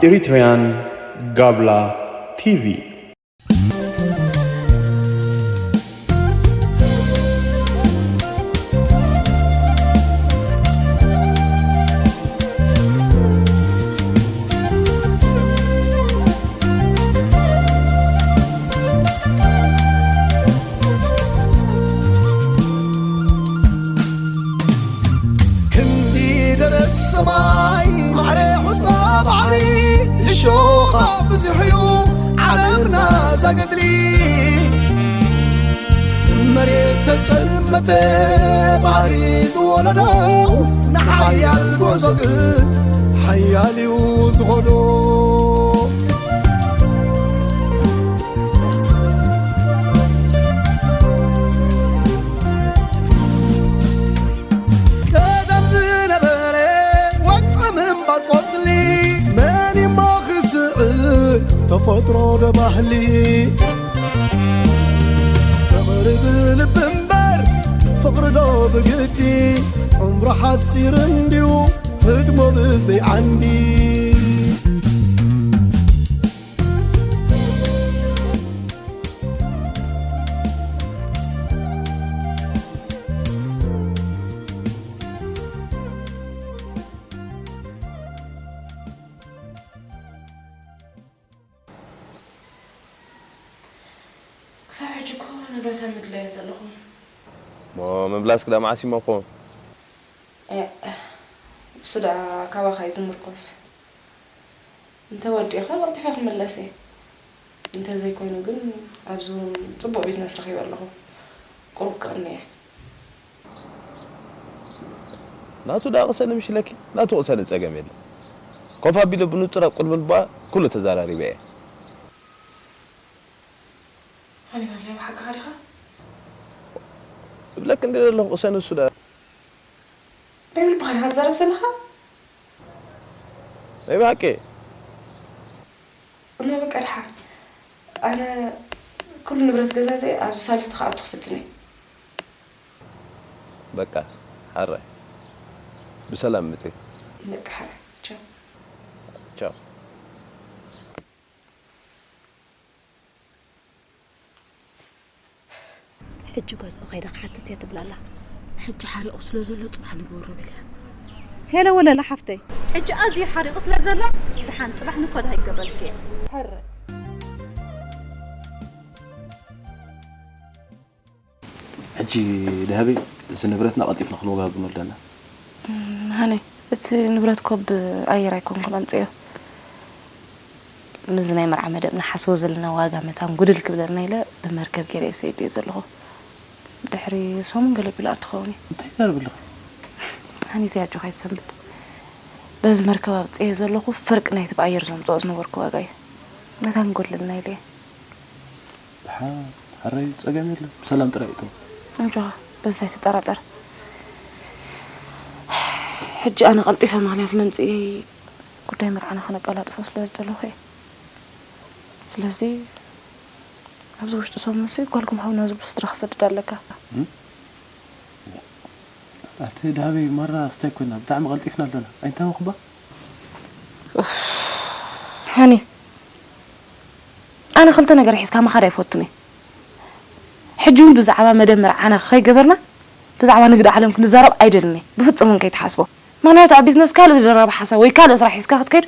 Eritrean Gabla T V. ክንዲ ደረት ሰማይ ማዕረ ሑጻ ባሕሪ እሾኻ ብዙሕ እዩ ዓለምና ዘገድሊ። መሬት ተጸልመተ ባሕሪ ዝወለዶ ንሓያል ጉዕዞ ግን ሓያል እዩ ዝኸዶ። ቀደም ዝነበረ ወግዒ ምንባር ቆጽሊ መን እሞ ክስዕር ተፈጥሮ ዶ ባህሊ ፍቕሪ ብልቢ እምበር ፍቕሪ ዶ ብግዲ ዕምሩ ሓጺር እንድዩ ህድሞ ብዘይ ዓንዲ። ክሳብ ሕጂ እኮ ንብረታ ምድላየ ዘለኹ። እሞ ምብላስ ክዳ መዓስ ይመኾ? እሱ ደኣ ካባኻ እዩ ዝምርኮስ። እንተ ወዲእኻ ቀልጢፈ ክምለስ እየ። እንተ ዘይኮይኑ ግን ኣብዚ እውን ጽቡቕ ቢዝነስ ረኺበ ኣለኹ። ቁሩብ ክቕኒ እየ። ናቱ ደኣ ቅሰኒ ምሽ ኢለኪ፣ ናቱ ቅሰኒ ጸገም የለን። ኮፍ ኣቢለ ብንጹር ኣብ ቅድሚ ልባ ኩሉ ተዛራሪበ እየ። ሃኒባል ናይ ብሓቅኻ ዲኻ? እብለኪ እንዲ ዘለኹ ቅሰኒ እሱ ደኣ። ናይ ብልብኻ ዲኻ ትዛረብ ዘለኻ? ናይ ብሓቂ እሞ በቃ ድሓን ኣነ ኩሉ ንብረት ገዛዘ ኣብዚ ሳልስቲ ክኣቱ ክፍትን እየ። በቃ ሓራይ ብሰላም ምጺ። በቃ ሓራይ ቻው። ቻው። ሕጂ ገዝኡ ከይደ ክሓትት እየ ትብል ኣላ። ሕጂ ሓሪቑ ስለ ዘሎ ጽባሕ ንግበሮ በልያ። ሄሎ ወለላ ሓፍተይ። ሕጂ ኣዝዩ ሓሪቑ ስለ ዘሎ ድሓን ጽባሕ ንኮዳ ይገበልክ እየ። ሕረ ሕጂ ደሃበይ እዚ ንብረትና ቀልጢፍና ክንወጋግኖ ኣለና። ሃኒ እቲ ንብረት ኮ ብኣየር ኣይኮንኩን ኣምፅዮ። ምስዚ ናይ መርዓ መደብና ሓስቦ ዘለና ዋጋ መታን ጉድል ክብለና ኢለ ብመርከብ ገይረ እየ ሰዲደዮ ዘለኹ። ድሕሪ ሰሙን ገለ ቢሉ ኣትኸውን እዩ። እንታይ ይዛረብ ኣለኺ? ሃኒተይ ኣጆኻ ኣይትሰንብድ። በዚ መርከብ ኣውፅኤ ዘለኹ ፍርቂ ናይቲ ብኣየር ዘምፅኦ ዝነበርኩ ዋጋ እዩ። መታን ጎድለልና ኢለ እየ። ደሓን ሓራይ ጸገም የለን ብሰላም ጥራይ እቶ። ኣጆኻ በዚ ኣይትጠራጠር። ሕጂ ኣነ ቀልጢፈ ምኽንያት መምፅኢ ጉዳይ መርዓና ከነቀላጥፎ ስለ ዝደለኹ እየ። ስለዚ ኣብዚ ውሽጢ ሰሙንሲ ጓልኩም ሓው ናብ ዝብሉ ስድራ ክሰድድ ኣለካ። ኣቲ ደሃበይ ማራ ክስታይ ኮይና ብጣዕሚ ቀልጢፍና ኣለና ኣይንታወኽባ። ሃኒ ኣነ ክልተ ነገር ሒዝካ ምኻድ ኣይፈቱን እየ። ሕጂ እውን ብዛዕባ መደብ መርዓና ከይገበርና ብዛዕባ ንግዲ ዓለም ክንዛረብ ኣይደልን እየ። ብፍጹም እውን ከይትሓስቦ። ምኽንያቱ ኣብ ቢዝነስ ካልእ ዝደረበ ሓሳብ ወይ ካልእ ስራሕ ሒዝካ ክትከይድ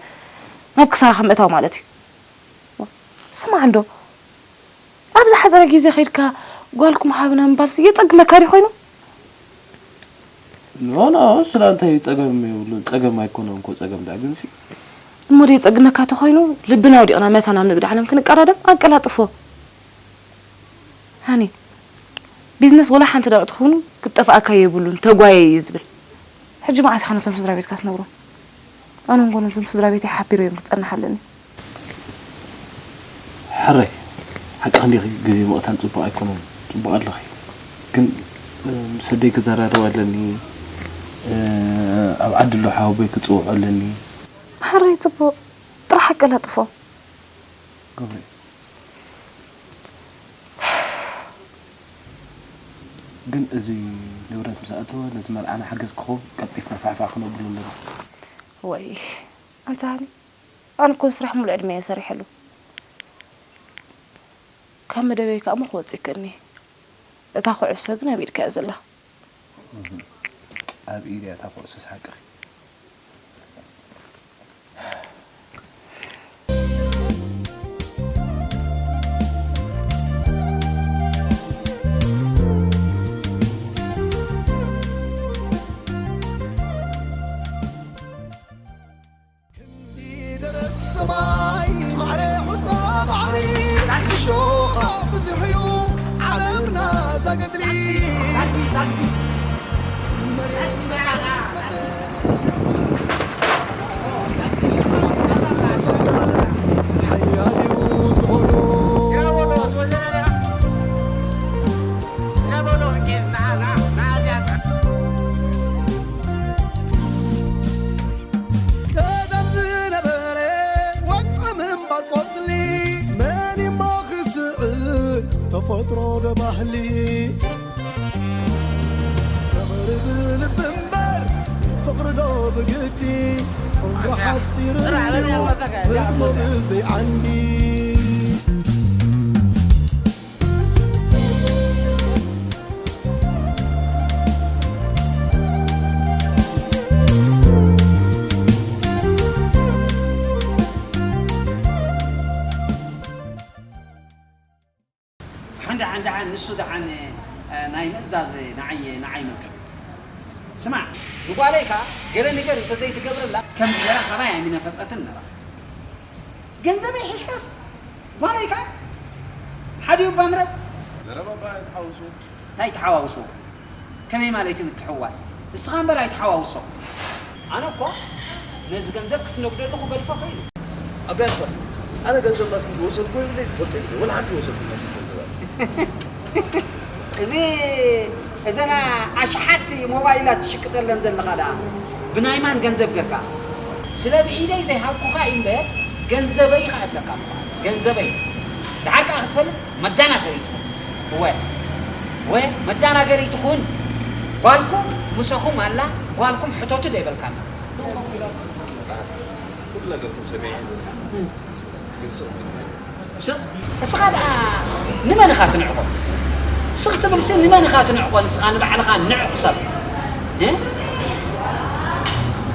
ናብ ክሳራ ከም ምእታው ማለት እዩ። ስማዕ እንዶ ኣብ ዝሓጸረ ግዜ ከይድካ ጓልኩም ሃብና ምባልሲ የጸግመካ ድዩ ኮይኑ? ኖ ኖ ስላ እንታይ ጸገም የብሉን ጸገም ኣይኮነን እኮ ጸገም ደኣ ግንሲ እሞ ደየጸግመካ ተኾይኑ ልብና ኣውዲቕና መታን ናብ ንግዲ ዓለም ክንቀዳደም ኣቀላጥፎ። ሃኒ ቢዝነስ ወላ ሓንቲ ደቂ ትኹኑ ክትጠፍኣካ የብሉን ተጓየ እዩ ዝብል። ሕጂ መዓስ ኢኻ ነቶም ስድራ ቤትካ ትነግሮም? ኣነ እንኮ ነዞም ስድራ ቤተይ ሓቢረዮም ክጸንሕ ኣለኒ። ሕራይ ሓቂ ክንዲኺ ግዜ ምቕታል ጽቡቕ ኣይኮነን። ጽቡቕ ኣለኺ ግን ምስ ኣደይ ክዘራረብ ኣለኒ። ኣብ ዓዲ ኣሎ ሓወቦይ ክጽውዖ ኣለኒ። ሕራይ ጽቡቕ ጥራሕ ኣቀላጥፎ። ገብረ ግን እዚ ንብረት ምስ ኣተወ ነቲ መርዓና ሓገዝ ክኸውን ቀልጢፍና ፋሕፋሕ ክነብሎ ኣለና። ወይ ኣንታ ሃኒ፣ ኣነ እኮ ስራሕ ሙሉእ ዕድመ እየ ሰሪሐሉ። ካብ መደበይ ከኣ እሞ ክወጽእ ይክእልኒ። እታ ኩዕሶ ግን ኣብ ኢድካ እያ ዘላ። ኣብ ኢድ እያ እታ ኩዕሶ፣ ሓቅኺ። ክንዲ ደረት ሰማይ ማዕረ ሑጻ ባሕሪ፣ እሾኻ ብዙሕ እዩ ዓለምና ዛገድሊ። መሬት ሓያል እዩ ዝኾኑ። ቀደም ዝነበረ ወግዒ ምንባር ቆጽሊ፣ መን እሞ ክስዕር ተፈጥሮ ዶ ባህሊ? ፍቕሪ ብልቢ እምበር ፍቕሪ ዶ ብግዲ? ዕምሩ ሓጺር እንድዩ ህድሞ ብዘይ ዓንዲ። ሓን ደሓን ደሓን ንሱ ደሓን፣ እ፣ ናይ ምእዛዝ ንዓይ ንዓይ መምከት። ስማዕ፣ ንጓለይ ከኣ ገለ ነገር እንተዘይትገብረላ ከምዚ ገይራ ካባይ ኣይምነፈጸትን ነራ። ገንዘበይ ሒዝካስ ጓለይ ከኣ ሓዲኡ እባ ምረጥ። ዘረባ እባ ኣይትሓውሱ። እንታይ ትሓዋውሱ? ከመይ ማለት እዩ ምትሕውዋስ? ንስኻ እምበር ኣይትሓዋውሶ። ኣነ እኮ ነዚ ገንዘብ ክትነግደሉ ክገድፎ ኸይኑ። ኣቢ ኣስፋ፣ ኣነ ገንዘብ ናትኩም ዝወሰድኩ ይብለይ ትፈልጡ ይብለይ፣ ወላ ሓንቲ ይወሰድኩ ናትኩም ገንዘብ ኣለ። እዚ፣ እዘን ኣሽሓት ሞባይላት ትሽቅጠለን ዘለኻ ደኣ ብናይ ማን ገንዘብ ጌርካ? ስለ ብኢደይ ዘይሃብኩኻ እዩ እምበር፣ ገንዘበይ ኸኣ እብለካ እኮ። ገንዘበይ። ደሓር ከኣ ክትፈልጥ መዳናገሪት እወ፣ እወ፣ መዳናገሪት ትኹን። ጓልኩም ምሳኹም ኣላ፣ ጓልኩም ሕተቱ ዶ ይበልካና? ኩሉ ነገርኩም ሰሚዐ። ግን ስቕ ትብል። ስቕ? እስኻ ደኣ ንመን ኢኻ ትንዕቆ? ስቕ ትብልሲ ንመን ኢኻ ትንዕቆ? ንስኻ ንባዕልኻ ንዕቕ ሰብ። እ?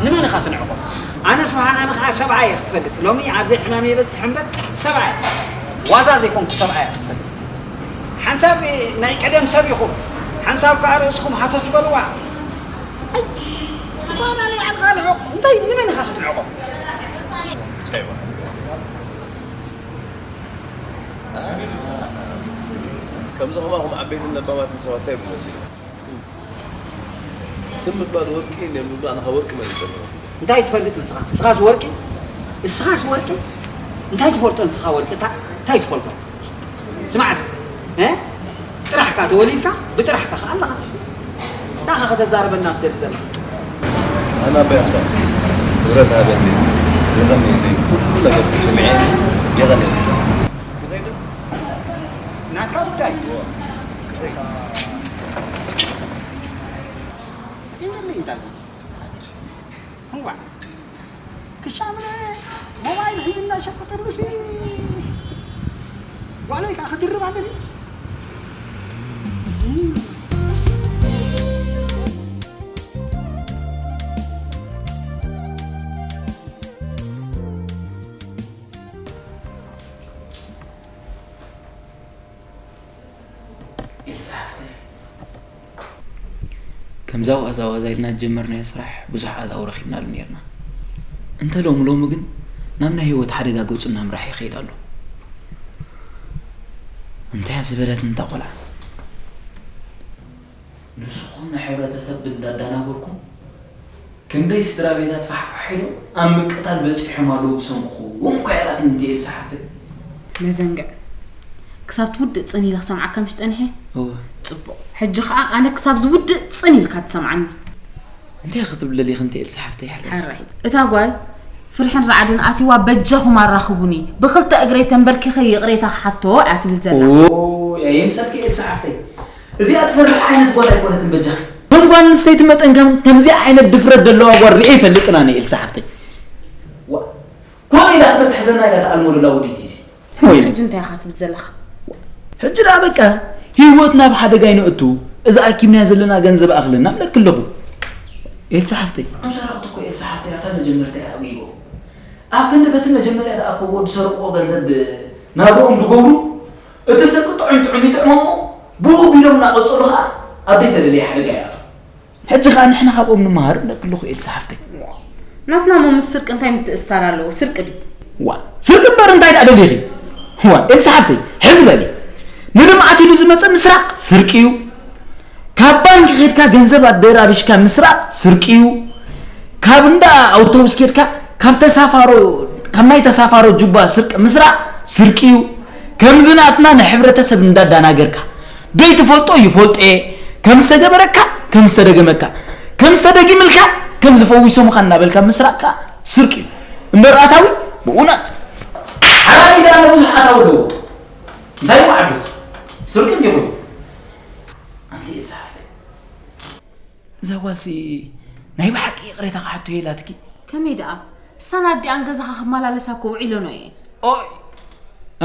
ንመን ኢኻ ትንዕቆ? ኣነስ ብሃ-፣ ኣነ ኸዓ ሰብኣይ እየ ክትፈልጥ። ሎሚ ኣብ ዘይሕማመይ በጺሐ እምበር ሰብኣይ። ዋዛ ዘይኮንኩ ሰብኣይ እየ ክትፈልጥ። ሓንሳብ ናይ ቀደም ሰብ ኢኹም፣ ሓንሳብ ከኣ ርእስኹም ሃሰስ በልዋ። ኣይ፣ ንስኻ ንባዕልኻ ንዕቕ፣ እንታይ ንመን ኢኻ ክትንዕቖ? እንታይ ማለት እዩ? ከምዚ ከማኹም ዓበይትን ለባማትን ሰባት እንታይ ይብሉ መሲሉ? ትም ምባል ወርቂ፣ እኔ ምብሉ ኣነ ካብ ወርቂ መሪጸ ኣለኹ። እንታይ ትፈልጥ ንስኻ? ንስኻስ ወርቂ? ንስኻስ ወርቂ? እንታይ ትፈልጦ ንስኻ ወርቂ? እታ እንታይ ትፈልጦ? ስማዕ እስኪ፣ እ? ጥራሕካ ተወሊድካ፣ ብጥራሕካ ከኣ ኣለኻ። እንታይ ኢኻ ከተዛርበና ትደሊ ዘለኻ? ኣነ ኣቦይ ኣስፋ፣ ንብረት ሃበኒ፣ የቐንየለይ፣ ኩሉ ነገር ስምዐ፣ የቐንየለይ። ናትካ ጉዳይ። የዘለይ እንታይ? እዋእ፣ ክሻ ምነ ሞባይል ሒዙ እናሸቀጠሉሲ፣ ጓለይ ከኣ ክድርብ ኣለኒ። ኤልሳ ሓፍተይ። ከምዛ ዋዛ ዋዛ ኢልና ዝጀመርናዮ ስራሕ ብዙሕ ኣእታው ረኺብናሉ ኔርና። እንተ ሎሚ ሎሚ ግን ናብ ናይ ህይወት ሓደጋ ገጹ እናምራሕ ይኸይድ ኣሎ። እንታይ እያ ዝበለትኒ እታ ቆልዓ? ንስኹም ናይ ሕብረተሰብ እንዳዳናገርኩም ክንደይ ስድራ ቤታት ፋሕፋሕ ኢሎም ኣብ ምቅታል በጺሖም ኣለዉ ብሰንክኹም እኮ እያ ኢላትኒ እንቲ ኤልሳ ሓፍተይ። መዘንግዕ። ክሳብ ትውድእ ጽን ኢለ ክሰምዓካ ምሽ ጸኒሐ? እወ። ጽቡቕ። ሕጂ ኸኣ ኣነ ክሳብ ዝውድእ ጽን ኢልካ ትሰምዓኒ። እንታይ ክትብሊ ደሊኺ እንቲ ኤልሳ ሓፍተይ? ሓራይ። ሓራይ። እታ ጓል ፍርሕን ራዕድን ኣትይዋ በጃኹም ኣራኽቡኒ። ብኽልተ እግረይ ተንበርኪኸ ይቕሬታ ክሓቶ እያ ትብል ዘላ። ኦይ፣ ኣየምሰልኪ ኤልሳ ሓፍተይ። እዚኣ ትፈርሕ ዓይነት ጓል ኣይኮነትን በጃኺ። ከም ጓል ኣንስተይቲ መጠን ከም ከምዚኣ ዓይነት ድፍረት ዘለዋ ጓል ርእየ ይፈልጥን ኣነ ኤልሳ ሓፍተይ። ዋ፣ ኮነ ኢላ ከተትሕዘና ኢላ ትኣልሞ ደላ ወዲት እዚ። ወይ ሕጂ እንታይ ኢኻ ትብል ዘለኻ? ሕጂ ደኣ በቃ ህይወት ናብ ሓደጋ ይነእቱ። እዛ ኣኪብናያ ዘለና ገንዘብ ኣኽለና ኣለኪ ኣለኹ። ኤልሳ ሓፍተይ። እቶም ሰረቕቲ እኮ ኤልሳ ሓፍተይ ኣብታ መጀመርታ እያ ኣጉይጎ። ኣብ ክንዲ በቲ መጀመርያ ደኣ ከቦ ዝሰርቕኦ ገንዘብ ናብኦም ዝገብሩ፣ እቲ ስርቂ ጥዑም ጥዑም ይጥዕሞም እሞ ብኡ ቢሎም እናቐጸሉ ኸኣ ኣብ ዘይተደለየ ሓደጋ ይኣትዉ። ሕጂ ኸኣ ንሕና ካብኦም ንመሃር ኣለኪ ኣለኹ ኤልሳ ሓፍተይ። ናትና እሞ ምስ ስርቂ እንታይ ምትእስሳር ኣለዎ? ስርቂ ድዩ? ዋ፣ ስርቂ እምበር እንታይ ደኣ ደሊኺ? ዋ፣ ኤልሳ ሓፍተይ፣ ሕዚ በሊ። ንልምዓት ኢሉ ዝመጸ ምስራቕ ስርቂ እዩ። ካብ ባንክ ኸድካ ገንዘብ ኣደራቢሽካ ምስራቕ ስርቂ እዩ። ካብ እንዳ ኣውቶቡስ ኬድካ ካብ ተሳፋሮ፣ ካብ ናይ ተሳፋሮ ጁባ ስርቂ ምስራቕ ስርቂ እዩ። ከምዚ ናትና ንሕብረተሰብ እንዳዳናገርካ፣ ደይትፈልጦ ይፈልጦ እየ፣ ከም ዝተገበረካ፣ ከም ዝተደገመካ፣ ከም ዝተደጊምልካ፣ ከም ዝፈዊሶምኻ እናበልካ ምስራቕካ ስርቂ እዩ። እምበር ኣታዊ ብእውነት ሓራሚ ደኣ ብዙሕ ኣታዊ ኣለዎ። እንታይ እሞ ዓብስ ስርቂ እንዲኹም። ኣንቲ ኤልሳ ሓፍተይ፣ እዛ ጓልሲ ናይ ብሓቂ ይቕሬታ ክሓቶ ኢላትኪ። ከመይ ደኣ? እሳን ኣዲኣን ገዛኻ ክመላለሳ እኮ ውዒለኖ እየን። ኦይ፣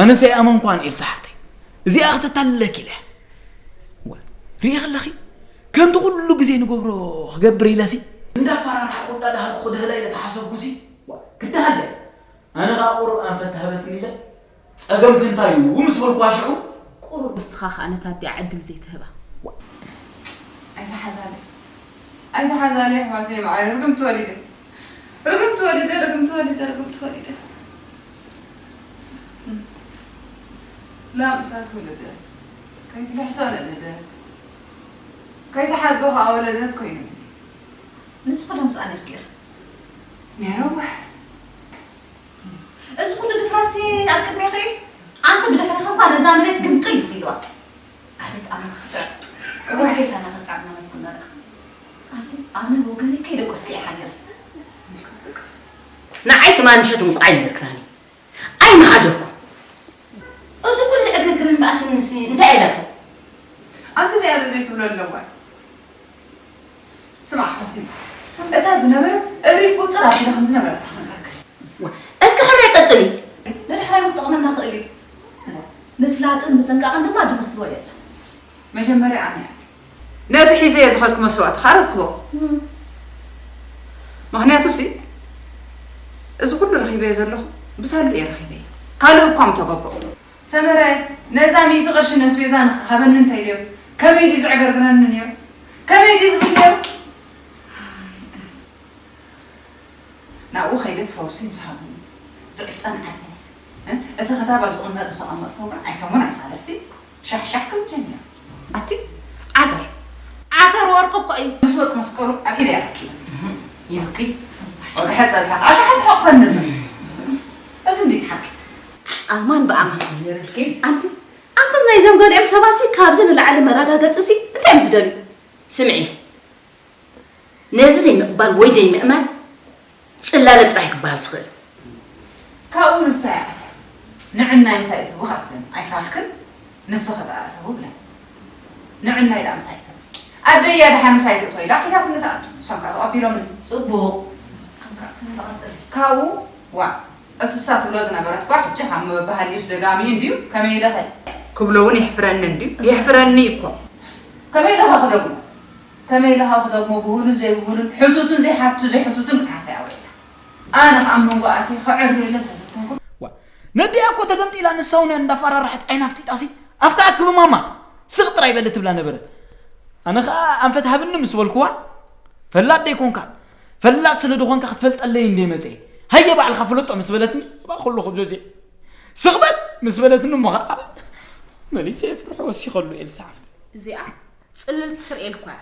ኣነስ ኣይኣመንኳን ኤልሳ ሓፍተይ። እዚኣ ክተታልለኪ ኢለ። ዋ፣ ሪኢኺ ኣለኺ? ከምቲ ኩሉ ግዜ ንገብሮ ክገብር ኢለሲ። እንዳፈራራሕኹ እንዳዳሃልኩ ክድህላ ኢለ ተሓሰብኩሲ። ዋ፣ ክድሃለ። ኣነ ኸኣ ቁሩብ ኣንፈት ሃበትኒ ኢለ። ጸገምኪ እንታይ እዩ? ምስ በልኩዋ ሽዑ። ቁሩብ ንስኻ ኸኣ ነታ ኣዲኣ ዕድል ዘይትህባ። ኣይተሓዛለ። ኣይተሓዛለ ኣሕዋተይ መዓረይ፣ ርግምቲ ወሊደ። ርግምቲ ወሊደ፣ ርግምቲ ወሊደ፣ ርግምቲ ወሊደ። ላም እሳት ወለደት፣ ከይትልሕሶ ነደደት፣ ከይትሓድጎ ኸኣ ወለደት ኮይኑኒ። ንስኺ ዶ ምስኣ ነይርኪ ኢኺ? ነይረ ዋሕ። እዚ ኩሉ ድፍረትሲ ኣብ ቅድሜኺ እዩ። ኣንቲ ብድሕሪኺ እኳ ነዛ መሬት ግምጥል ኢልዋ። ኣቤት ኣምላኽ ክጥዕም። ኣቤት ኣምላኽ ክጥዕም፣ ነመስግኖ ደኣ። ኣንቲ ኣነ ብወገነይ ከይደቆስኪ እየ ሓዲረ። ንዓይ ትማሊ ምሸት እንቋዕ ኣይነበርክናኒ። ኣይምሓደርኩ። እዚ ኩሉ ዕግርግርን ባእስንሲ እንታይ ኢላቶ? ኣንቲ እዚኣ ዘዘይትብሎ ኣለዋ። ስማዕ ሓፍቲ፣ እታ ዝነበረት እሪ ቁፅር ኣቢላ ከም ዝነበረት ተኽነግረካ። ዋ፣ እስኪ ከመይ ቀፅሊ? ንድሕራይ ክጥቕመና ክእል እዩ። ምፍላጥን ምጥንቃቕን ድማ ድመስልዎ የለን። መጀመርያ ኣነ እያ። ነቲ ሒዘዮ ዝኸድኩ መስዋእቲ ከዓ ረክቦ። ምኽንያቱ ሲ፣ እዚ ኩሉ ረኺበዮ ዘለኹ ብሳሉ እየ ረኺበዮ። ካልእ እኳ ምተገብሮ። ሰመረ፣ ነዛ ሚእቲ ቅርሺ ነስቤዛ ንኽሃበኒ እንታይ ኢልዮ? ከመይ ድዩ ዘዕገርግረኒ ነይሩ? ከመይ ድዩ ዝብል ነይሩ? ናብኡ ከይደ ትፈውሲ ምስ ሃብኒ ዝዕጠን ዓጠነ። እ? እቲ ክታብ ኣብ ዝቕመጥ ምስ ኣቐመጥኩ እውን ኣይሰሙን ኣይሳለስቲ ሻሕሻሕ ክብል ጀሚሩ። ኣቲ ዓተር፣ ዓተር ወርቂ እኮ እዩ። ምስ ወርቂ መስቀሉ ኣብ ኢደ ይረኪብ። ይብቂ። ወርሒ ጸብሐ ኣሻሓት ሕቕፈኒ ኣሎ። እዚ እንዴት ሓቂ? ኣማን ብኣማን። ነርልኪ? ኣንቲ፣ ኣንቲ ናይዞም ገሊኦም ሰባሲ ካብዚ ንላዕሊ መረጋገጺ ሲ እንታይ ምስ ደልዩ? ስምዒ፣ ነዚ ዘይምቕባል ወይ ዘይምእማን ጽላለ ጥራይ ክበሃል ዝኽእል። ካብኡ ንሳ ይኣተ። ንዕናይ ምሳይ እተዊ ከኣ ትብለኒ። ኣይፋልክን፣ ንስኺ ደኣ እተዊ ብለኒ። ንዕናይ ደኣ ምሳይ እተዊ። ኣደይ እያ ደሓን ምሳይ ትእቶ ኢላ ሒዛትኒ ትኣቱ። ንሶም ከኣ ተቐቢሎምኒ። ጽቡቕ። ካብኡ፣ ዋ፣ እቲ እሳ ትብሎ ዝነበረት እኳ ሕጂ ካብ ምብህሃሊኡስ ደጋሚኡ እንድዩ፣ ከመይ ኢለኸ? ክብሎ እውን የሕፍረኒ እንድዩ። የሕፍረኒ እኮ። ከመይ ኢለኸ ክደግሞ? ከመይ ኢልኻ ክደግሞ ብሁሉን ዘይብሁሉን፣ ሕቱትን ዘይሓቱ-፣ ዘይሕቱትን ክትሓታ እያ ውዒላ። ኣነ ኸኣ ኣብ መንጎ ኣትየ ከዕርየለን ተፈተንኩ። ዋ፣ ነዲኣ እኮ ተገምጢላ ንሳ እውን እያ እንዳፈራርሐት ዓይና ኣፍጢጣሲ፣ ኣፍካ ኣክቢ ማማ፣ ስቕ ጥራይ በሊ ትብላ ነበረት። ኣነ ኸኣ ኣንፈት ሃብኒ ምስ በልኩዋ፣ ፈላጥ ደይኮንካን፣ ፈላጥ ስለ ዝኾንካ ክትፈልጠለይ እንድየ መጽየ። ሃየ ባዕልኻ ፍለጦ ምስ በለትኒ፣ እባ ከለኹ ጆርጀ፣ ስቕ በል ምስ በለትኒ እሞ ኸኣ መሊሰ ፍርሒ ወሲኸሉ ኤልሳ ሓፍተይ። እዚኣ ጽልልቲ ስርኤል እኳ እያ።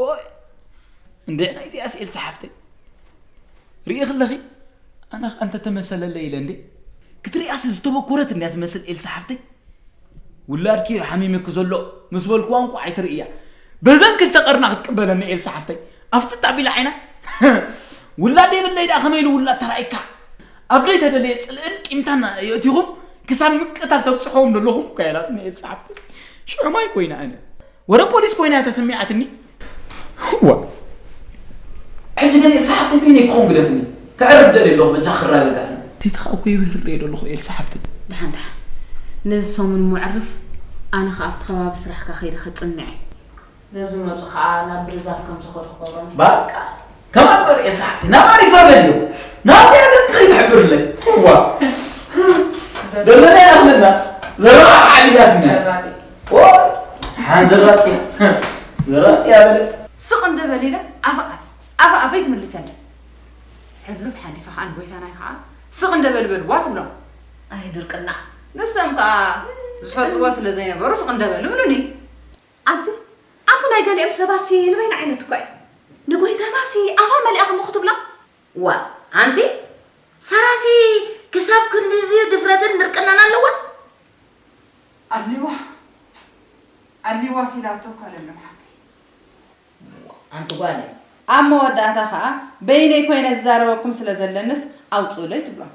ኦይ፣ እንዴ ናይዚኣስ ኤልሳ ሓፍተይ። ርኢኺ ኣለኺ? ኣነ ኸኣ እንተተመሰለለይ ኢለ እንዴ። ክትሪኣስ ዝተበኮረት እንድያ ትመስል ኤልሳ ሓፍተይ። ውላድኪ እዩ ሓሚሙኪ ዘሎ ምስ በልክዋ እንኳ ኣይትርእያ። በዘን ክልተ ቀርና ክትቅበለኒ ኤልሳ ሓፍተይ። ኣፍጥጥ ኣቢላ ዓይና። ውላድ የብለይ ደኣ ከመይ ኢሉ ውላድ ተራእይካ? ኣብ ዘይተደለየ ጽልእን ቂምታን የእቲኹም ክሳብ ምቅታል ተብጽሕዎም ዘለኹም እኳ ኢላትኒ ኤልሳ ሓፍተይ። ሽዑ ማይ ኮይነ ኣነ። ወረ ፖሊስ ኮይና እያ ተሰሚዓትኒ። ዋ፣ ሕጂ ግን ኤልሳ ሓፍተይ በይነይ ክኾን ግደፍኒ። ከዕርፍ ደልየ ኣለኹ፣ በጃ ክረጋጋእኒ። እቲ ኸኣ እኮ ይብህር እየ ደለኹ ኤልሳ ሓፍተይ። ደሓን ደሓን። ነዚ ሰሙን መዕርፍ ኣነ ኸኣ ኣብቲ ከባቢ ስራሕካ ከይደ ከጽንዕ እየ። ነዚ መጹ ኸኣ ናብ ብርዛፍ ከም ዝኸዱ ክገብሮም እየ። ባቃ፣ ከማን በል ኤልሳ ሓፍተይ፣ ናብ ኣሪፋ በልዮ። ናብዚኣ ገጽ ከይትሕብርለይ። ዋ። ደለና ይኣኽለና። ዘረባ ዓዲጋትና። ዘራቢ። ኦ፣ ሓን ዘራጥያ። ዘራጥያ በለ። ስቕ እንደ በል ኢለ ኣፈ ኣፈ፣ ኣፈ ኣፈይ ትምልሰኒ። ሕሉፍ ሓሊፋ ኸኣ ንጎይታናይ ኸኣ ስቕ እንደ በል በልዋ ትብሎም። ኣይ ድርቅና። ንሶም ከኣ ዝፈልጥዎ ስለ ዘይነበሩ ስቕ እንደ በል ይብሉኒ። ኣንቲ፣ ኣንቲ ናይ ገሊኦም ሰባሲ ንበይና ዓይነት እኳ እዩ። ንጎይታናሲ ኣፋ መሊኣ ከም ክትብላ። ዋ፣ ኣንቲ፣ ሳራሲ ክሳብ ክንድዚ ድፍረትን ድርቅናን ኣለዋ? ኣሊዋ፣ ኣሊዋ ሲላቶ እኳ ደሎ ሓፍተይ። ኣንቲ ጓለይ። ኣብ መወዳእታ ኸኣ በይነይ ኮይነ ዝዛረበኩም ስለ ዘለንስ ኣውጽኡለይ ትብሎም።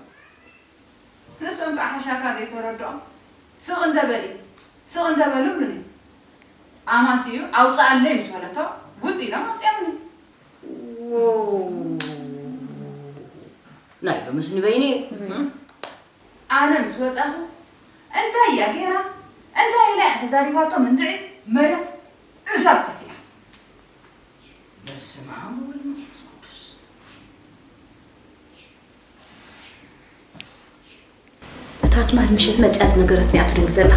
ንሶም ከኣ ሓሻካ ዘይተረድኦም ስቕ እንደ በሊ፣ ስቕ እንደ በሉ ይብሉኒ። ኣማስዩ ኣውጽኣለይ ምስ በለቶ ውጽእ ኢሎም ኣውጺኦምኒ። ዎው። ናይ ሎምስ ንበይኒ እዩ። ኣነ ምስ ወጻኹ እንታይ እያ ገይራ? እንታይ ኢላ እያ ተዛሪባቶም እንድዒ መሬት እሳት ተፊኣ። በስመ ኣብ ወወልድ ወመንፈስ ቅዱስ። እታ ትማል ምሸት መጺኣ ዝነገረትኒ እያ ትድውል ዘላ።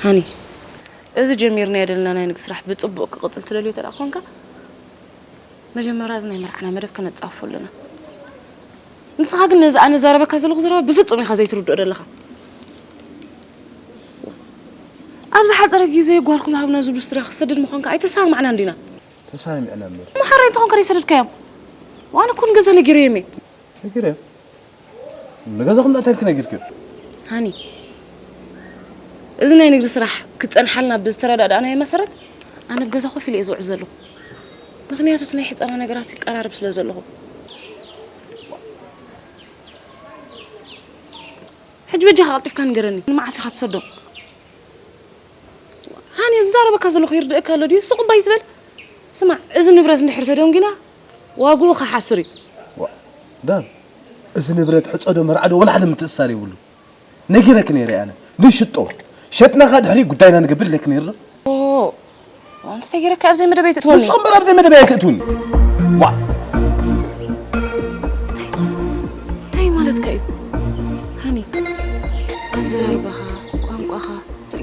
ሃኒ፣ እዚ ጀሚርናዮ ዘለና ናይ ንግዲ ስራሕ ብጽቡቕ ክቕጽል ትደልዮ እንተ ደኣ ኮንካ፣ መጀመርያ እዚ ናይ መርዓና መደብ ከነጻፍፎ ኣለና። ንስኻ ግን ነዚ ኣነ ዛረበካ ዘለኹ ዘረባ ብፍጹም ኢኻ ዘይትርድኦ ዘለኻ። ኣብ ዝሓጸረ ግዜ ጓልኩም ሃብና ዝብሉ ስድራ ክትሰድድ ምዃንካ ኣይተሰማማዕናን ዲና? ተሰማሚዕና እምበር። መሓራይ እንተኾንካ ደይሰደድካዮም? ዋነ እኮ ንገዛ ነጊረዮም እየ። ነጊረዮም? ንገዛኹም እንታይ ኢልኪ ነጊርክዮ? ሃኒ፣ እዚ ናይ ንግዲ ስራሕ ክጸንሓልና ብዝተረዳዳእናዮ መሰረት፣ ኣነ ኣብ ገዛ ኮፍ ኢለ እየ ዝውዕል ዘለኹ። ምኽንያቱ እቲ ናይ ሕጸና ነገራት ይቀራረብ ስለ ዘለኹ። ሕጂ በጃኻ ቀልጢፍካ ንገረኒ፣ ንመዓስ ኢኻ ትሰዶ? ሃኒ፣ ዝዛረበካ ዘለኹ ይርድእካ ኣሎ ድዩ? ስቕ እባ ኣይትበል። ስማዕ፣ እዚ ንብረት እንድሕር ተደንጒና፣ ዋግኡ ክሓስር እዩ። ዋ፣ ዳን፣ እዚ ንብረት ሕጾ ዶ መርዓ ዶ ወላ ሓደ ምትእስሳር የብሉ። ነጊረኪ ነይረ ኣነ። ንሽጦ። ሸጥናኻ ድሕሪ ጉዳይና ንገብር ኢለኪ ነይረ ዶ? ኦ፣ ኣንተ ተገይረካ ኣብ ዘይመደበይ ትእትወኒ። ንስኺ እምበር ኣብ ዘይመደበይ ኣይትእትውኒ። ዋ። እንታይ ማለትካ እዩ? ሃኒ፣ ኣዘራርባኻ፣ ቋንቋኻ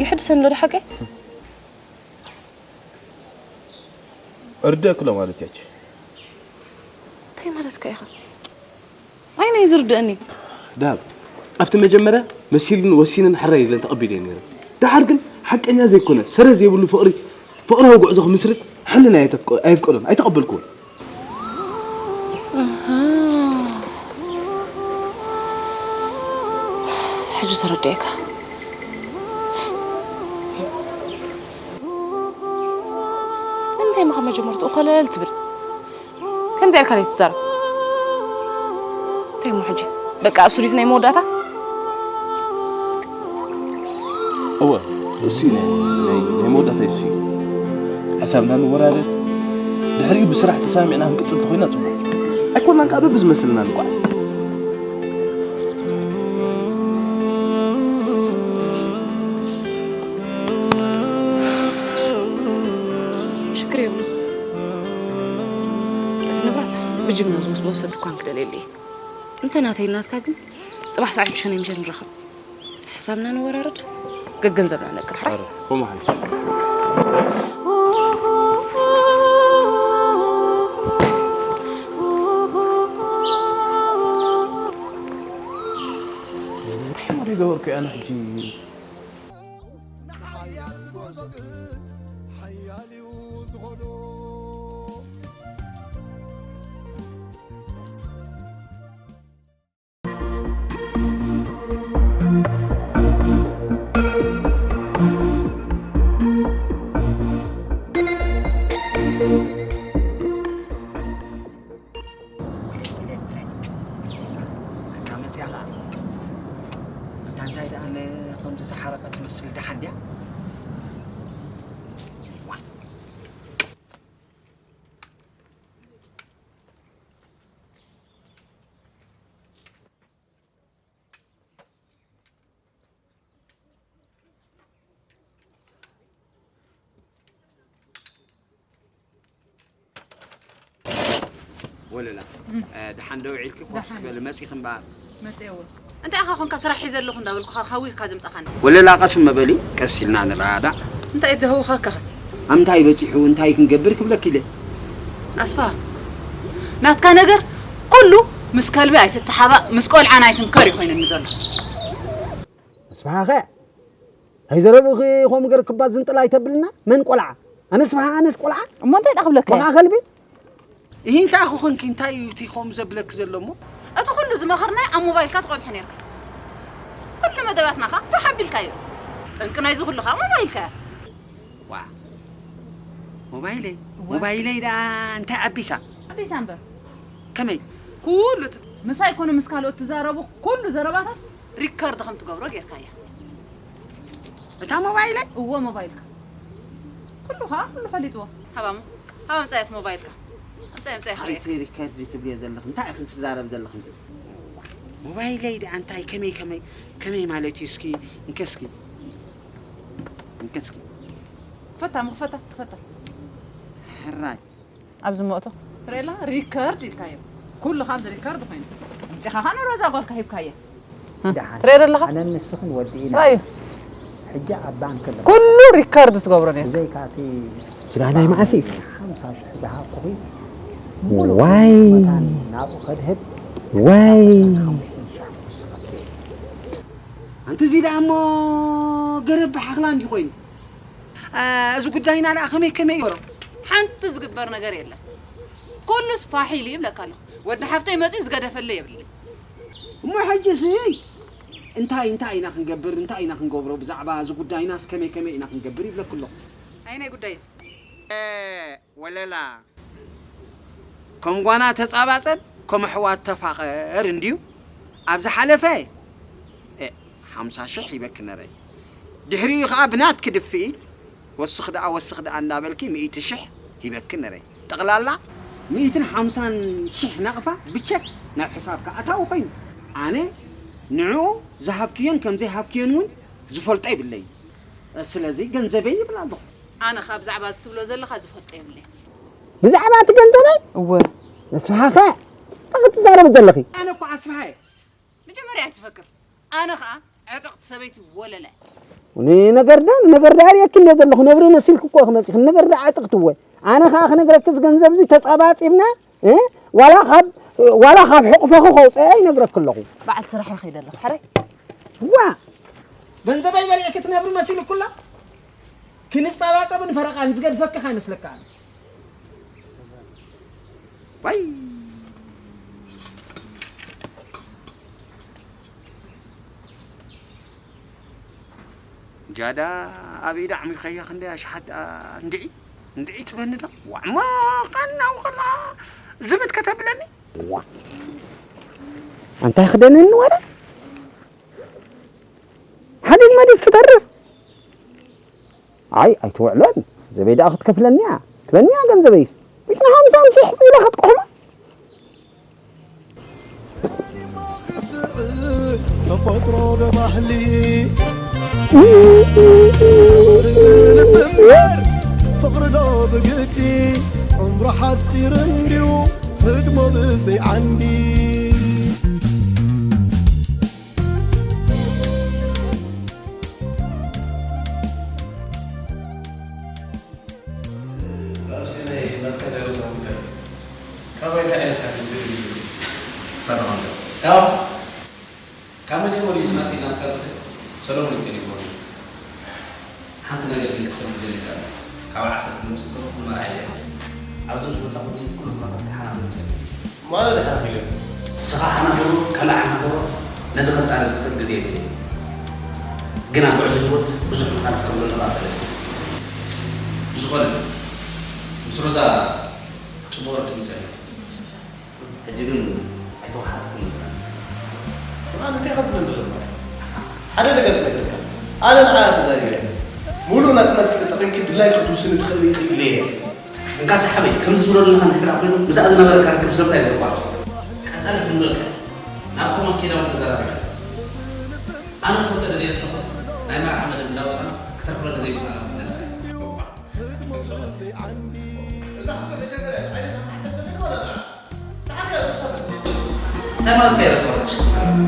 ይሕድሰኒ ዶ ደሓቀ? እርደእክሎ ማለት ያች። እንታይ ማለትካ ኢኻ? ኣይ ናይ ዝርድአኒ። ዳብ፣ ኣብቲ መጀመርያ መሲሉን ወሲንን ሕራይ ኢለን ተቐቢለዮ ነይረ። ደሓር ግን ሓቀኛ ዘይኮነ፣ ሰረ ዘይብሉ ፍቕሪ፣ ፍቕራዊ ጉዕዞ ክምስርት ሕልና ኣየተፍቀ-፣ ኣየፍቀዶን፣ ኣይተቐበልክዎን። ኣሃ። ሕጂ ተረዲኤካ። እንታይ ኢኻ መጀመርትኡ ኮለል ትብል? ከምዚ ኢልካ ዘይትዛረብ። እንታይ እሞ ሕጂ? በቃ እሱ ድዩ ናይ መወዳእታ? እወ፣ እሱ እዩ ናይ፣ ናይ፣ ናይ መወዳእታ እሱ እዩ። ሓሳብና ንወራረድ፣ ድሕሪኡ ብስራሕ ተሰማሚዕና ክንቅጽል እንተኾይና ጽቡቕ። ኣይኮናን ከኣ በብዝመስለና ንጓዓዝ። ሽግር የብሉን። እቲ ንብረት ብጅምላ ዝወስድዎ ሰብ ድኳን ክደልየሉ እየ። እንተ ናተይ ናትካ ግን ጽባሕ ሰዓት ሽዱሽተ ናይ ምሸት ንራኸብ። ሓሳብና ንወራረድ፣ ገገንዘብና ነቅብ። ሕራይ? ኣረ፣ ከምኡ ሓይሽ። እንታይ ገበርኩ ኣነ ሕጂ? ንሓያል ጉዕዞ ግን ሓያል እዩ ዝኾኖ። እንታይ ደኣ ነ-፣ ከምዚ ዝሓረቐ ትመስል ደሓን ድያ? ዋ። ወለላ፣ እ፣ ደሓን ዶ ውዒልኪ? ኮፍ እስኪ በሊ፣ መጺኺ እምበኣር። መጺኤ እወ። እንታይ ኢኻ ኮንካ ስራሕ ሒዘ ኣለኹ እንዳበልኩኻ ሃዊኽካ ዘምጻኻኒ? ወለላ፣ ቀስ እሞ በሊ፣ ቀስ ኢልና ንረዳዳእ። እንታይ እዩ ዘህውኸካ? ኣብ ምንታይ በጺሑ፣ እንታይ ክንገብር ክብለኪ ኢለ። ኣስፋ፣ ናትካ ነገር ኩሉ ምስ ከልቢ ኣይትተሓባእ፣ ምስ ቆልዓን ኣይትምከር እዩ ኮይኑኒ ዘሎ። ኣስፋ ኸ? ኣይዘረብእኺ ከምኡ ገርክባት ዝንጥላ ኣይተብልና። መን ቆልዓ? ኣነስ በሃ-፣ ኣነስ ቆልዓ? እሞ እንታይ ደኣ ክብለካ እየ? በኻ ከልቢ? ይህን ከኣ ክኾንኪ እንታይ እዩ እቲ ከምኡ ዘብለኪ ዘሎ እሞ? እቲ ኩሉ ዝመኸርናዮ ኣብ ሞባይልካ ትቐድሖ ኔርካ። ኩሉ መደባትና ከኣ ፋሕ ኣቢልካዮ። ጠንቂ ናይዚ ኩሉ ከኣ ሞባይልካ እያ። ዋ። ሞባይለይ? እወ። ሞባይለይ ደኣ እንታይ ኣቢሳ? ኣቢሳ እምበር። ከመይ? ኩሉ እቲ ምሳይ ኮነ ምስ ካልኦት ትዛረቡ ኩሉ ዘረባታት ሪከርድ ከም ትገብሮ ጌርካያ። እታ ሞባይለይ? እወ፣ ሞባይልካ። ኩሉ ኸኣ ኩሉ ፈሊጥዎ። ሃባሞ፣ ሃባ ኣምጻያት ሞባይልካ። ኣምጻያ፣ ኣምጻያ ክርእየካ። ኣይቲ ሪከርድ ትብልዮ ዘለኽ? እንታይ ኢኽን ትዛረብ ዘለኽ እንተ? ሞባይለይ ደኣ እንታይ ከመይ፣ ከመይ፣ ከመይ ማለት እዩ? እስኪ እንከ እስኪ። እንከ እስኪ። ክፈታ፣ እሞ ክፈታ፣ ክፈታ። ሕራይ። ኣብዚ እሞ እቶ ትርእየላ ሪከርድ ኢልካዮ። ኩሉ ካብዚ ሪከርድ ኮይኑ። ኣምጺኻ ኸኣ ንሮዛ ጓልካ ሂብካያ። ደሓን። ትርእዮ ዘለኻ? ኣነን ንስኽን ወዲእና። ራእዩ። ሕጂ ኣብ ባንክ ኣለና። ኩሉ ሪከርድ ትገብሮ ነርካ። ብዘይካ እቲ ኪዳነይ መዓስ እዩ? ሓምሳ ሽሕ ዝሃብኩኺ፣ ሙሉእ ዋይ። መታን ናብኡ ከድህብ ዋይ። ሓምሳ ሽሕ ንስኽኪ። ኣንቲ እዚ ደኣ እሞ ገረብ ብሓኽላ እንዲ ኮይኑ። እ፣ እዚ ጉዳይና ደኣ ከመይ ከመይ ይግበሮ? ሓንቲ ዝግበር ነገር የለን። ኩሉስ ፋሕ ኢሉ ይብለካ ኣለኹ። ወዲ ሓፍተይ መጺኡ ዝገደፈለይ የብለይ። እሞ ሕጂስ እንታይ፣ እንታይ ኢና ክንገብር፣ እንታይ ኢና ክንገብሮ? ብዛዕባ እዚ ጉዳይናስ ከመይ ከመይ ኢና ክንገብር ይብለኪ ኣለኹ። ኣየናይ ጉዳይ እዚ? እ፣ ወለላ። ከም ጓና ተጻባጸብ፣ ከም ኣሕዋት ተፋቐር እንድዩ። ኣብ ዝሓለፈ፣ እ፣ ሓምሳ ሽሕ ሂበኪ ነረ። ድሕሪኡ ኸኣ ብናትኪ ድፍኢት፣ ወስኽ ደኣ፣ ወስኽ ደኣ እንዳበልኪ ሚእቲ ሽሕ ሂበኪ ነረ። ጠቕላላ ሚእትን ሓምሳን ሽሕ ናቕፋ ብቸክ ናብ ሕሳብካ ኣታዊ ኮይኑ። ኣነ ንዕኡ ዝሃብክዮን ከም ዘይሃብክዮን እውን ዝፈልጦ የብለይን። ስለዚ ገንዘበይ ይብል ኣለኹ። ኣነ ኸኣ ብዛዕባ እዚ ትብሎ ዘለኻ ዝፈልጦ የብለይን። ብዛዕባ እቲ ገንዘበይ? እወ። ንስኻ ኸ እንታይ ክትዛረቢ ዘለኺ? ኣነ እኮ ኣስፍሃ እየ። መጀመርያ ኣይትፈክር። ኣነ ኸኣ ዕጥቕቲ ሰበይቲ ወለላ እየ። ንነገር ዶ፣ ንነገር ዶ ኣርእየኪ እንድየ ዘለኹ፣ ነብሪ መሲልኪ እኮ ኢኺ መጺኺ። ንነገር ዶ ዕጥቕቲ እወ። ኣነ ኸኣ ክነግረኪ፣ እዚ ገንዘብ እዚ ተጻባጺብና፣ እ? ዋላ ካብ፣ ዋላ ካብ ሕቑፈኺ ከውጽኦ ይነግረኪ ኣለኹ። በዓል ስራሕ እየ ከይደ ኣለኹ። ሕራይ። ዋ! ገንዘበይ በሊዕኪ ትነብሪ መሲልኩላ? ክንጸባጸብን ፈረቓን ዝገድፈኪ ከይመስለካ። ዋይ! ጃዳ ኣብ ኢዳ ኣዕሚኸያ ክንደይ ኣሽሓት ደኣ እንድዒ፣ እንድዒ ትበኒ ዶ? ዋዕሞ ቃናው ከላ ዝምት ከተብለኒ? ዋ! ኣንታይ ክደነኒ ወረ? ሓዲግ መዲግ ክተርፍ? ኣይ፣ ኣይትውዕሎን። ገንዘበይ ደኣ ክትከፍለኒ እያ። ትበኒ እያ ገንዘበይስ። ሚእትን ሓምሳን ሽሕ ኢለ ክትቆሕማ? ተፈጥሮ ዶ ባህሊ? ልቢ እምበር ፍቕሪ ዶ ብግዲ? ዕምሩ ሓፂር እንድዩ ህድሞ ብዘይ ዓንዲ። ኣብዚ ናይ መትከል ደረጃ ጉዳይ ካባይ እንታይ ዓይነት ሓገዝ ዝደሊ እዩ? ተተቐምጠ። ያው፣ ካብ መጀመሪያ ዝመጽእ ናትካ ርክብ ሰሎሞን እዩ ጸሊእዎ። ሓንቲ ነገር ግን ክትፈልጥ ይደልየካ ኣለኹ። ካብ ዓሰብ ክመጽእ ከሎ ንመርዓ እየ ዘይመጽእ። ኣብዞም ዝመጻኹ ግን ኩሉ ኩነታት ተሓናኺሩ ጸኒሑ። ማለት ሓናኺሩ? ንስኻ ሓናኺሩ፣ ካልእ ሓናኺሩ፣ ነዚ ከጻርር ዝኽእል ግዜ የብለይን። ግን ኣብ ጉዕዞ ህይወት ብዙሕ ምዃን ክትብሎ ንኽኣል ፈለጥኩ። ብዝኾነ፣ ምስ ሮዛ ጽቡቕ ርክብ እዩ ጸኒሑ። ሕጂ ግን ኣይተወሓጥኩን ይመስለኒ። ንዓን እንታይ ኢኻ ትብለኒ ዘለኻ? ሓደ ነገር ክነግረካ፣ ኣነ ንዓኣ ተዛሪበ። ሙሉእ ናጽነት ክተጠቒምኪ ድላይኪ ክትውስኒ ትኽእሊ ኢኺ ኢለየ። እንካ ሰሓበይ፣ ከምዚ ዝብሎ ዘለኻ እንድሕር ኮይኑ፣ ምስኣ ዝነበረካ ርክብ ስለምንታይ እዩ ዘቋርጾ? ቀጻሊ ክንብለካ፣ ናብ ኮሞስ ከይዳ እውን ተዘራሪባ። ኣነ ክፈልጦ ደልየ ኣለኹ፣ ናይ መርዓ መደብ እንዳውጻና ክተርፍሎ ግዜ ይብልና። እንታይ ማለት ከይረስዋ ትሽክም?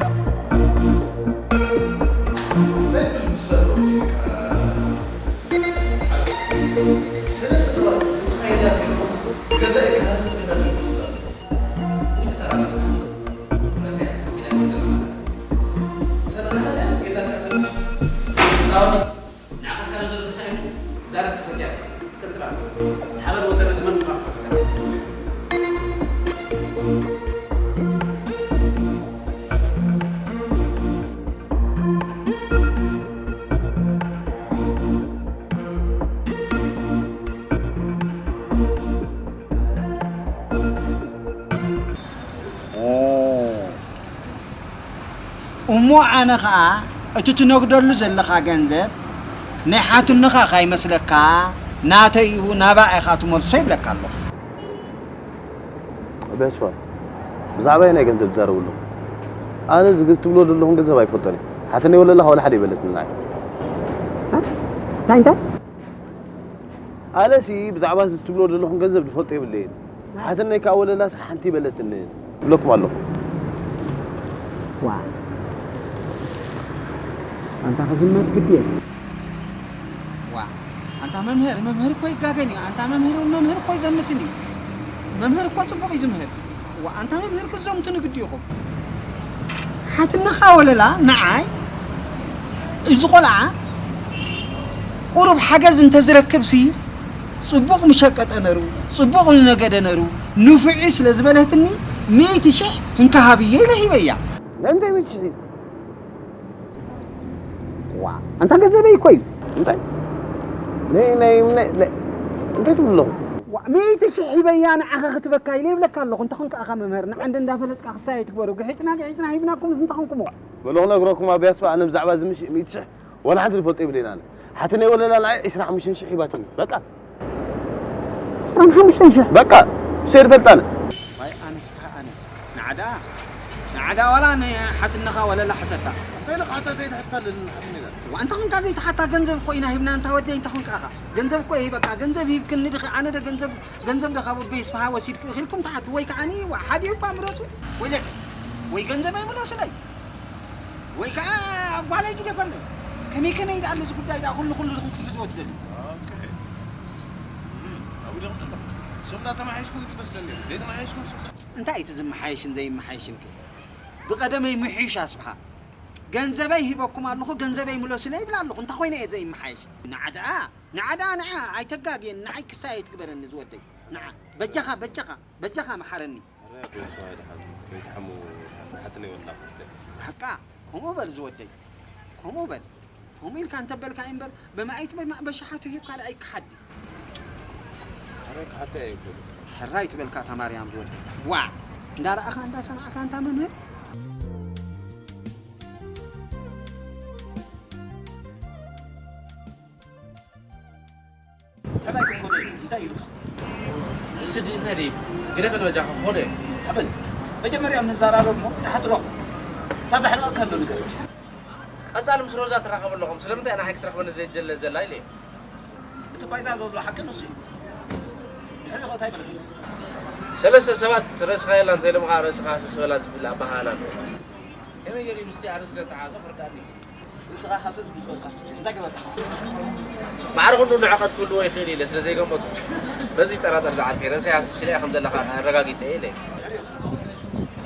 ንዓቐትካ ነገር ተሳኢኑ ዛረብ ክፈትያ ትቀጽል ኣላ። ሓበን ወደረስ መን ምዃኑ ክፈትያ። ኦ። እሞ ኣነ ኸኣ እቲ ትነግደሉ ዘለኻ ገንዘብ ናይ ሓትኖኻ ካይመስለካ ናተይ እዩ፣ ናባ ኢኻ ትመልሶ ይብለካ ኣለኹ። ኣቢ ኣስፋ፣ ብዛዕባይ ናይ ገንዘብ ትዛረቡ ኣለኹም። ኣነ እዚ ትብሎ ዘለኹም ገንዘብ ኣይፈልጦን እየ። ሓትነይ ወለላ ዋላ ሓደ ይበለትኒ ንዓይ። እ? እንታይ፣ እንታይ? ኣነሲ ብዛዕባ እዚ ትብሎ ዘለኹም ገንዘብ ዝፈልጦ የብለይን። ሓትነይ ከኣ ወለላስ ሓንቲ ይበለትኒ ይብለኩም ኣለኹ። ዋ። ኣንታ ክዝመት ግዲ እየ። ዋ። ኣንታ መምህር፣ መምህር እኮ ይጋገን እዩ። ኣንታ መምህር እውን መምህር እኮ ይዘምትን እዩ። መምህር እኮ ጽቡቕ እዩ ዝምህር። ዋ፣ ኣንታ መምህር ክዘምቱ ንግዲ ኢኹም። ሓትነኻ ወለላ ንዓይ እዚ ቆልዓ ቁሩብ ሓገዝ እንተዝረክብሲ ጽቡቕ ምሸቀጠ ነሩ፣ ጽቡቕ ምነገደ ነሩ፣ ንፉዕ ስለ ዝበለትኒ ሚእቲ ሽሕ እንካ ሃብዮ ኢለ ሂበያ። ናይ እንታይ ሚእቲ ሽሕ እዩ? ዋ፣ ኣንታ ገንዘበይ እኮ እዩ። እንታይ? ናይ፣ ናይ፣ ናይ፣ ናይ፣ እንታይ ትብሉ ኣለኹም? ዋ፣ ሚእቲ ሽሕ ሂበያ ንዓኻ ክትበካ ኢለ ይብለካ ኣለኹ። እንተ ኾንካ ኢኻ መምህር፣ ንዓንደ እንዳፈለጥካ ክሳየ ትግበሩ። ግሒጥና፣ ግሒጥና ሂብናኩም፣ እዚ እንተ ኾንኩሞ። በሉ ክነግረኩም፣ ኣቢ ኣስፋ፣ ኣነ ብዛዕባ እዚ ምሽ-፣ ሚእቲ ሽሕ ዋላ ሓንቲ ዝፈልጦ የብለይን ኣነ። ሓትነይ ወለላ ንዓይ ዕስራን ሓሙሽተን ሽሕ ሂባትኒ። በቃ። ዕስራን ሓሙሽተን ሽሕ? በቃ። ሰይድ ፈልጣነ። ዋይ፣ ኣነስ ከኣ ኣነ። ንዓዳ፣ ንዓዳ ዋላ ንሓትነኻ ወለላ ሕተታ። እንታይ ኢልካ ሓታ ዘይትሓታ ኣለኒ ሓትነይ ጋር? ዋ፣ እንተ ኾንካ ዘይትሓታ ገንዘብ እኮ ኢና ሂብና፣ እንታ ወደይ፣ እንተ ኾንካ ኢኻ። ገንዘብ እኮ ይህበካ፣ ገንዘብ ሂብክኒ ድኺ፣ ኣነ ደ ገንዘብ፣ ገንዘብ ደ ካብ ኣቦይ ኣስፍሃ ወሲድክ ኢኺ ኢልኩም ትሓቱ፣ ወይ ከዓኒ፣ ዋ፣ ሓዲኡ እኳ ምረቱ። ወይለክ፣ ወይ ገንዘበይ ምለሱለይ። ወይ ከዓ ጓለይ ግደፈለይ። ከመይ ከመይ ደኣ ኣሎ እዚ ጉዳይ ደኣ ኩሉ ኩሉ ኢኹም ክትሕዝዎ ትደልዩ? ኦኬ። እም፣ ኣብኡ ዲኹም ዘለኹም? ሱቕ እንዳተማሓየሽኩም ይመስለኒ። ዘይተማሓየሽኩም ሱቕ እንዳ- እንታይ እቲ ዝመሓየሽን ዘይመሓየሽን ከ? ብቐደመይ ምሕዩሽ ኣስብሓ። ገንዘበይ ሂበኩም ኣለኹ፣ ገንዘበይ ምለሱለይ ይብል ኣለኹ። እንታይ ኮይነ እየ ዘይመሓየሽ? ንዓ ደኣ፣ ንዓ ደኣ፣ ንዓ ኣይተጋግየኒ፣ ንዓይ ክሳይ ኣይትግበረኒ ዝወደይ። ንዓ፣ በጃኻ፣ በጃኻ፣ በጃኻ መሓረኒ። ኣረ ኣቢ ኣስፋ ድሓን ከይትሓሙ ሓትነይ ወላ ክትብል። ሓቃ፣ ከምኡ በል ዝወደይ፣ ከምኡ በል። ከምኡ ኢልካ እንተበልካ እምበር፣ ብመኣይቲ ብመ-፣ በሽሓቱ ሂብካ ደኣ ኣይከሓድ። ኣረ ክሓተይ ኣይብልን። ሕራይ ትበልካ እታ ማርያም ዝወደይ። ዋዕ! እንዳረኣኻ እንዳሰማዕካ እንታ መምህር። ሕራይ ክትኮኖ እዩ። እንታይ ኢሉካ? ንስዲ እንታይ ደይቡ? ግደፈን በጃኻ ክኾኖ እዩ። ኣበል፣ መጀመርያ ንዘራረብ እሞ ንሓጥሮ። እታ ዘሕርቐካ ኣሎ ንገር። ቀጻሊ ምስ ሮዛ ትራኸቡ ኣለኹም። ስለምንታይ ንዓይ ክትረኽበኒ ዘይትደሊ ዘላ ኢለ እየ። እቲ ባይዛ ዘሎ ሓቂ ንሱ እዩ። ድሕሪኡ እንታይ ማለት እዩ? ሰለስተ ሰባት ርእስኻ የላ እንተኢሎም ከዓ ርእስኻ ሃሰስ በላ ዝብል ኣበሃህላ ኣሎ። ከመይ ገይሩ ምስቲ ኣርእስቲ ዘተሓሓዞ ክርዳእኒ እዩ። ርእስኻ ሃሰስ ምስ በልካ እንታይ ገበርካ? ማዕረ ኩሉ ንዕቐት ክህልዎ ይኽእል ኢለ ስለ ዘይገመቱ፣ በዚ ይጠራጠር ዝዓርከይ። ርእሰይ ሃሰስ ኢለ ከም ዘለኻ ኣረጋጊጸ ኢለ።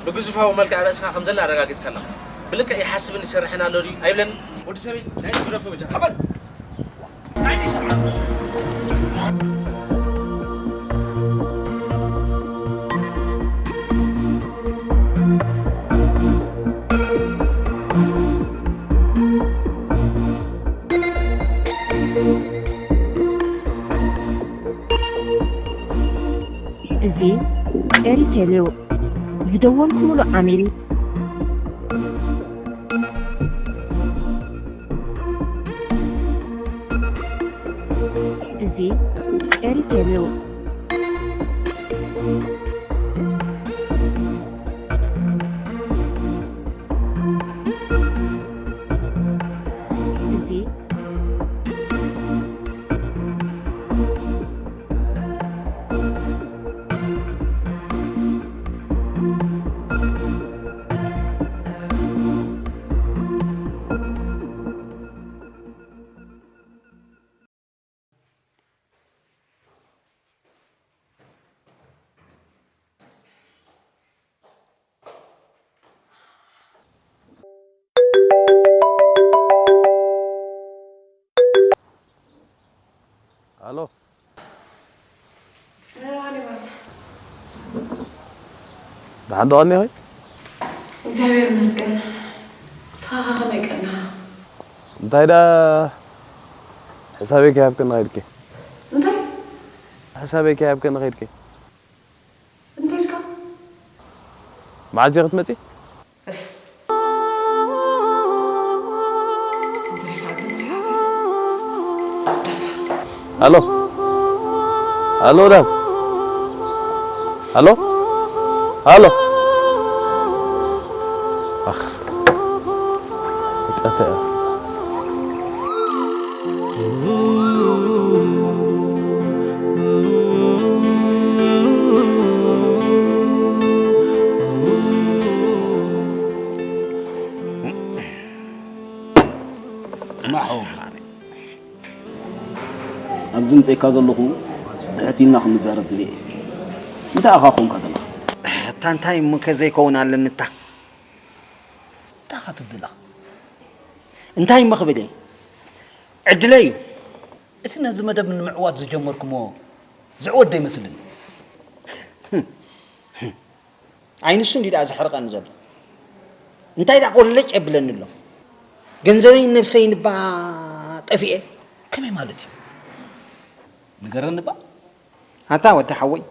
ብግዙፋዊ መልክዕ ርእስኻ ከም ዘላ ኣረጋጊጽካ ኣለኻ። ብልክዕ ይሓስብን ይሰርሕን ኣሎ ድዩ ኣይብለንን? ወዲ ሰበይቲ ናይ ግደፎ በጃኻ። ኣበል! እዚ ኤሪቴልዩ ዝደወልኩምሉ ዓሚል እዚ ኤሪቴል እዩ። እዚ ኣሎ። ደሓን ዶ ቀኒኺ? እግዚኣብሔር ይመስገን። ንስኻ ከ ከመይ ቀኒኻ? እንታይ ደኣ ሕሳበይ ከይሃብክኒ ኸይድኪ? እንታይ? ሕሳበይ ከይሃብክኒ ኸይድኪ? እንታይ ኢልካ? መዓዝ እየ ክትመጺ? እስ። ኣሎ። ኣሎ፣ ዳብ። ኣሎ። ኣሎ። ኣኽ። ክጸተ እያ። ስማዕ፣ ኣብዚ ምፅእካ ዘለኹ ብሕት ኢልና ክንዛረብ ድልየ እየ። እንታይ ኢኻ ኮንካ ዘለኻ? እታ እንታይ እሞ ከ ዘይከውን ኣለኒ እታ? እንታይ ኢኻ ትብል ዘለኻ? እንታይ እሞ ክብል እየ? ዕድለይ እዩ። እቲ ነዚ መደብ ንምዕዋት ዝጀመርኩሞ ዝዕወት ዶ ይመስለኒ? ኣይ ንሱ እንዲ ደኣ ዘሕርቐኒ ዘሎ። እንታይ ደኣ ቆለጭ የብለኒ ኣሎ። ገንዘበይን ነብሰይን እባ ጠፊኤ። ከመይ ማለት እዩ? ንገረኒ እባ። ኣታ ወዲ ሓወይ፣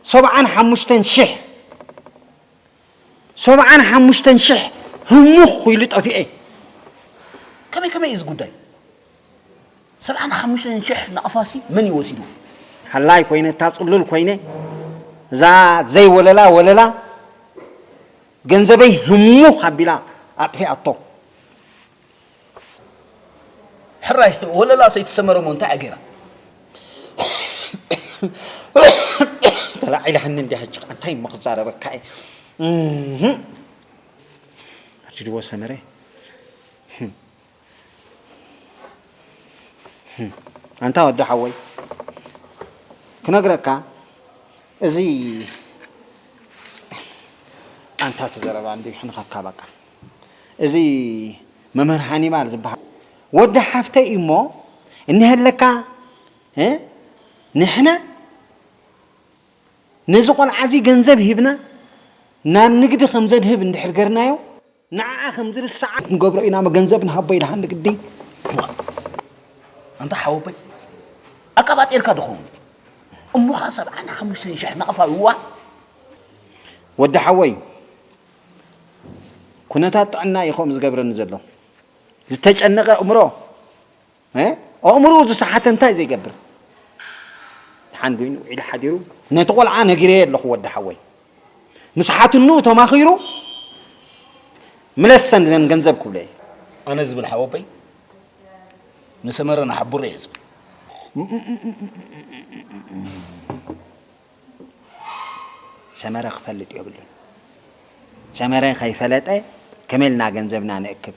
ሰብዓን ሓሙሽተን ሽሕ፣ ሰብዓን ሓሙሽተን ሽሕ ህሙኽ ኢሉ ጠፊኤ። ከመይ ከመይ እዩ እዚ ጉዳይ? ሰብዓን ሓሙሽተን ሽሕ ናቕፋሲ መን እዩ ወሲዱ? ሃላይ ኮይነ፣ እታ ጽሉል ኮይነ፣ እዛ ዘይወለላ ወለላ ገንዘበይ ህሙኽ ኣቢላ ኣጥፊኣቶ። ሕራይ ወለላ ሰይቲ ሰመረ እሞ እንታይ እያ ገይራ? ተላዒላህኒ እንዲያ ሕጂ እንታይ እሞ ክዛረበካ እየ? እህ። ኣድልዎ ሰመረ። ኣንታ ወዲ ሓወይ፣ ክነግረካ፣ እዚ ኣንታ እቲ ዘረባ እንዲ ይሕንኸካ በቃ። እዚ መምህር ሃኒባል ዝበሃል ወዲ ሓፍተይ እዩ እሞ፣ እንሀለካ፣ እ? ንሕና ነዚ ቆልዓ እዚ ገንዘብ ሂብና ናብ ንግዲ ከም ዘድህብ እንድሕር ገርናዮ፣ ንዓኣ ከም ዝርስዓ ክንገብሮ ኢና፣ መገንዘብ ንሃቦ ኢልሃኒ ግዲ። እዋ፣ ኣንታ ሓወቦይ፣ ኣቃባጢርካ ዶ ኸውን? እሞ ኸኣ ሰብዓን ሓሙሽተን ሽሕ ናቕፋ፣ እዋ። ወዲ ሓወይ፣ ኩነታት ጥዕና እዩ ከምኡ ዝገብረኒ ዘሎ። ዝተጨነቐ ኣእምሮ፣ እ? ኣእምሮኡ ዝሰሓተ እንታይ ዘይገብር? ደሓን ኮይኑ ውዒሉ ሓዲሩ፣ ነቲ ቆልዓ ነጊረዮ ኣለኹ ወዲ ሓወይ። ምስ ሓትንኡ ተማኺሩ፣ ምለሰን ዘን ገንዘብ ክብሎ እየ። ኣነ ዝብል ሓወቦይ፣ ንሰመረ ንሓቡር እየ ዝብል። ሰመረ ክፈልጥ የብሉን። ሰመረ ከይፈለጠ ከመይ ኢልና ገንዘብና ንእክብ?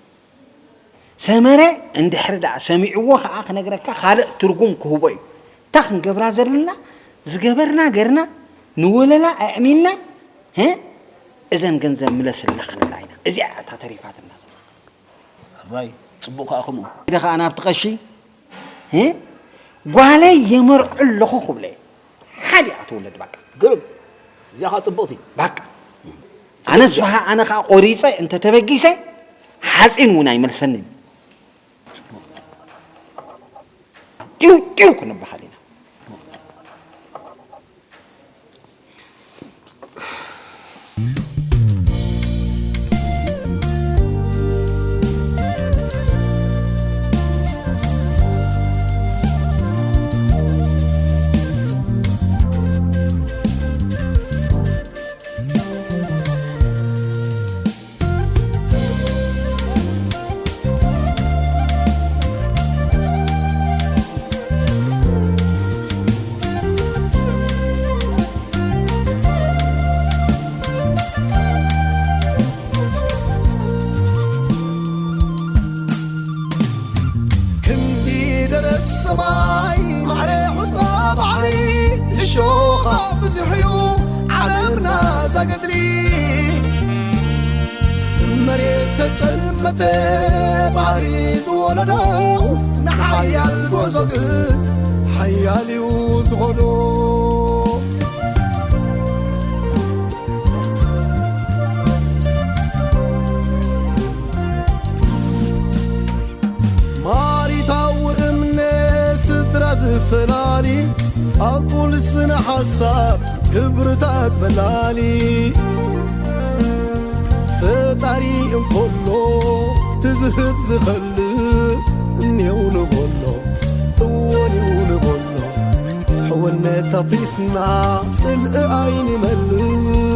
ሰመረ እንድሕር ደኣ ሰሚዕዎ ኸኣ ክነግረካ ካልእ ትርጉም ክህቦ እዩ። እታ ክንገብራ ዘለና ዝገበርና ገርና ንወለላ ኣዕሚልና፣ እ? እዘን ገንዘብ ምለስልና ክንብላ ኢና። እዚኣ እታ ተሪፋትና ዘላ። ሕራይ፣ ጽቡቕ ከኣ ከምኡ። ኢደ ኸኣ ናብቲ ቀሺ፣ እ? ጓለይ የመርዑ ኣለኹ ክብለ። ሓደ እያ ትውለድ፣ ባቃ። ግርም። እዚኣ ኸኣ ጽቡቕቲ። ባቃ። ጽቡቕ ኣነስ እያ። በሃ ኣነ ኸኣ ቆሪጸ እንተ ተበጊሰ፣ ሓጺን እውን ኣይመልሰንን። ጢው ጢው ክንበሃል ኢና። ሰማይ ማዕረ ሑጻ ባሕሪ እሾኻ ብዙሕ እዩ ዓለምና ዘገድሊ። መሬት ተጸልመተ ባሕሪ ዝወለዶ ንሓያል ጉዕዞ ግን ሓያል እዩ ዝኸዶ። ማሪታዊ እምነት ስድራ ዝፈላሊ ኣቁል ስነ ሓሳብ ክብርታት በላሊ። ፈጣሪ እንኮሎ ትዝህብ ዝኸልእ እኔው ንበሎ እወ እኔው ንበሎ። ሕውነት ኣፍሪስና ጽልኢ ኣይንመልእ።